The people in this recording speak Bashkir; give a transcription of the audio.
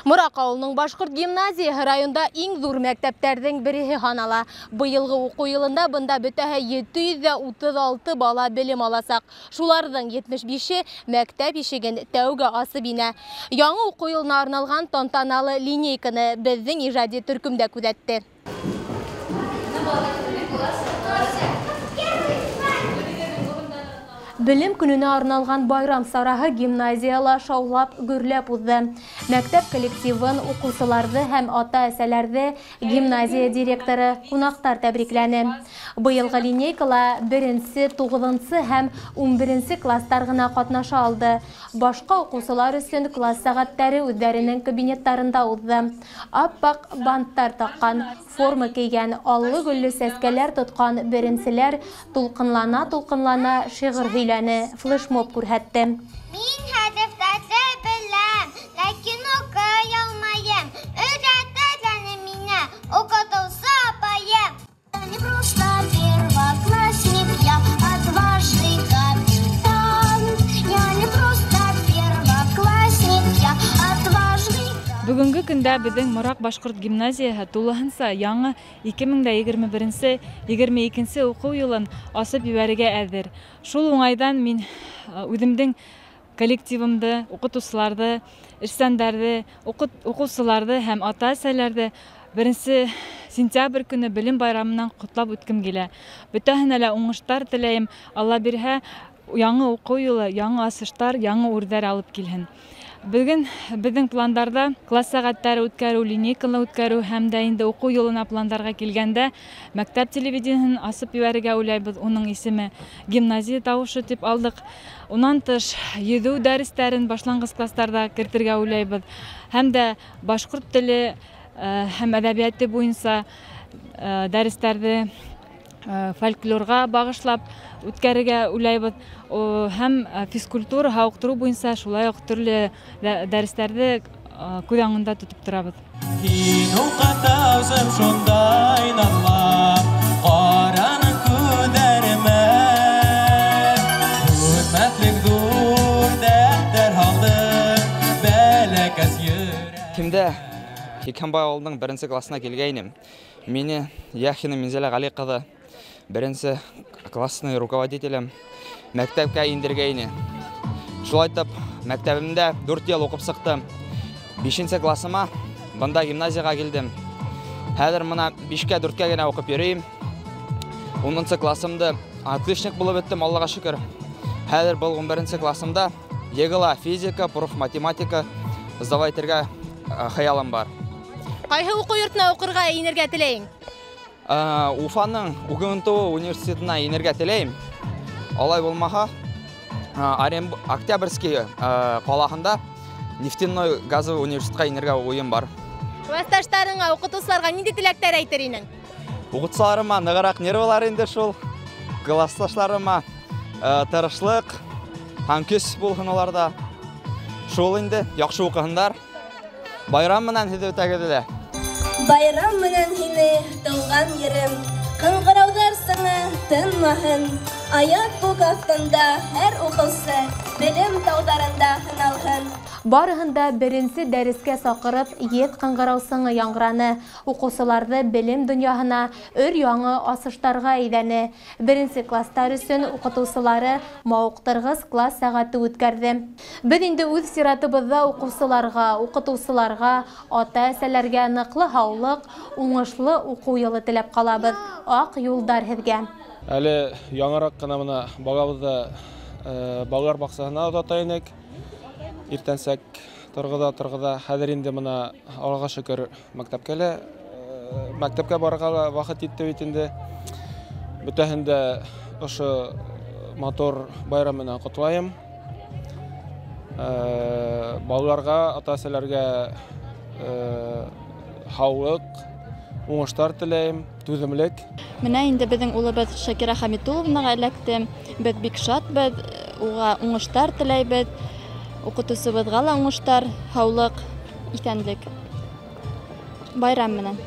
Мораҡ ауылының башҡорт гимназияһы районда иң ҙур мәктәптәрҙең береһе һанала. Быйылғы уҡыу йылында бында бөтәһе 736 бала белем аласаҡ. Шуларҙың 75-е мәктәп ишеген тәүгә асып инә. Яңы уҡыу йылына арналған тантаналы линейканы беҙҙең ижади төркөмдә күҙәтте. Белем көнөнә арналған байрам сараһы гимназияла шаулап гөрләп уҙҙы. Мәктәп коллективын, уҡыусыларҙы һәм ата-әсәләрҙе гимназия директоры, ҡунаҡтар тәбрикләне. Быйылғы линейкала 1-нсе, 9-нсы һәм 11-нсе класстар ғына ҡатнаша алды. Башҡа уҡыусылар өсөн класс сәғәттәре үҙҙәренең кабинеттарында уҙҙы. Аппаҡ банттар таҡҡан, форма кейгән, аллы-гөллө сәскәләр тотҡан беренселәр тулҡынлана-тулҡынлана шиғыр һөйләне, флешмоб күрһәтте. Мин хәрефтәрҙе беләм, ләкин уҡый алмайым. Өйрәтә мине уҡытыусы апайым. Не просто первоклассник, я отважный капитан. Я не просто первоклассник, я отважный капитан. Бөгөнгө көндә беҙҙең Мораҡ башҡорт гимназияһы тулыһынса яңы 2021-22 уҡыу йылын асып ебәрергә әҙер. Шул уңайҙан мин үҙемдең коллективымды, уҡытыусыларҙы, эшсәндәрҙе, уҡыусыларҙы һәм ата-әсәләрҙе 1 сентябрь көнө белем байрамынан ҡотлап үткем килә. Бөтәһенә лә уңыштар теләйем. Алла бирһә, яңы уҡыу йылы, яңы асыштар, яңы үрҙәр алып килһен. Бөгөн беҙҙең пландарҙа класс сәғәттәре үткәреү, линейканы үткәреү һәм дә инде уҡыу йылына пландарға килгәндә мәктәп телевидениеһын асып ебәрергә уйлайбыҙ. Уның исеме «Гимназия тауышы» тип алдыҡ. Унан тыш йөҙөү дәрестәрен башланғыс кластарҙа кертергә уйлайбыҙ. Һәм дә башҡорт теле һәм әҙәбиәте буйынса дәрестәрҙе фольклорға бағышлап үткәрергә уйлайбыҙ. Һәм физкультура, һауыҡтырыу буйынса шулай уҡ төрлө дәрестәрҙе күҙ аңында тотоп торабыҙ. Һин уҡытыусым шундай наҙлап, ҡараның күҙҙәремә. Хөрмәтлек ҙур дәрттәр һалдың бәләкәс йөрәгемә. Кемдә Һикәнбай ауылының 1-нсе классына килгәйнем. Мине Яхина Минзәлә Ғәли ҡыҙы 1-нсе классный руководителем мәктәпкә индергәйне. Шулай итеп, мәктәбемдә 4 йыл уҡып сыҡтым. 5-нсе классыма бында гимназияға килдем. Хәҙер мына 5-кә 4-кә генә уҡып йөрөйөм. 10-нсы классымды отличник булып бөттөм, Аллаға шөкөр. Хәҙер был 11-нсе классымда ЕГЭ-ла физика, профматематика сдавать итергә хыялым бар. Ҡайһы уҡыу йортона уҡырға инергә теләйең? Уфаның УГНТУ университетына инергә теләйем. Алай булмаһа, Октябрьский ҡалаһында нефтяной газовый университетҡа инергә уйым бар. Класташтарыңа, уҡытыусыларға ниндәй теләктәр әйтер инең? Уҡытыусыларыма нығыраҡ нервылар инде шул. Класташларыма тырышлыҡ һәм көс булһын уларҙа. Шул инде, яҡшы уҡыһындар. Байрам менән һеҙҙе үтәгеҙ ҙә. Байрам менән һине, тыуған ерем, ҡыңғырауҙар сыңы тынмаһын. Аяҡ күк аҫтында һәр уҡыусы белем тауҙарында һыналһын. Барыһын да беренсе дәрескә саҡырып, еҙ ҡыңғырау сыңы яңғыраны. Уҡыусыларҙы белем донъяһына өр яңы асыштарға әйҙәне. Беренсе кластар өсөн уҡытыусылары мауыҡтырғыс класс сәғәте үткәрҙе. Беҙ инде үҙ сиратыбыҙҙа уҡыусыларға, уҡытыусыларға, ата-әсәләргә ныҡлы һаулыҡ, уңышлы уҡыу йылы теләп ҡалабыҙ. Аҡ юлдар һеҙгә. Әле яңыраҡ ҡына мына балабыҙҙы балалар баҡсаһына оҙата инек. Иртәнсәк торғоҙа. Хәҙер инде мына Аллаға шөкөр мәктәпкә барырға ла ваҡыт етте бит инде. Бөтәһен дә ошо матур байрам менән ҡотлайым. Балаларға, ата-әсәләргә һаулыҡ, уңыштар теләйем, түҙемлек. Менә инде беҙҙең улыбыҙ Шакира Хамитулловнаға эләкте. Беҙ бик шатбыҙ, уға уңыштар теләйбеҙ. Уҡытыусыбыҙға ла уңыштар, һаулыҡ, иҫәнлек. Байрам менән.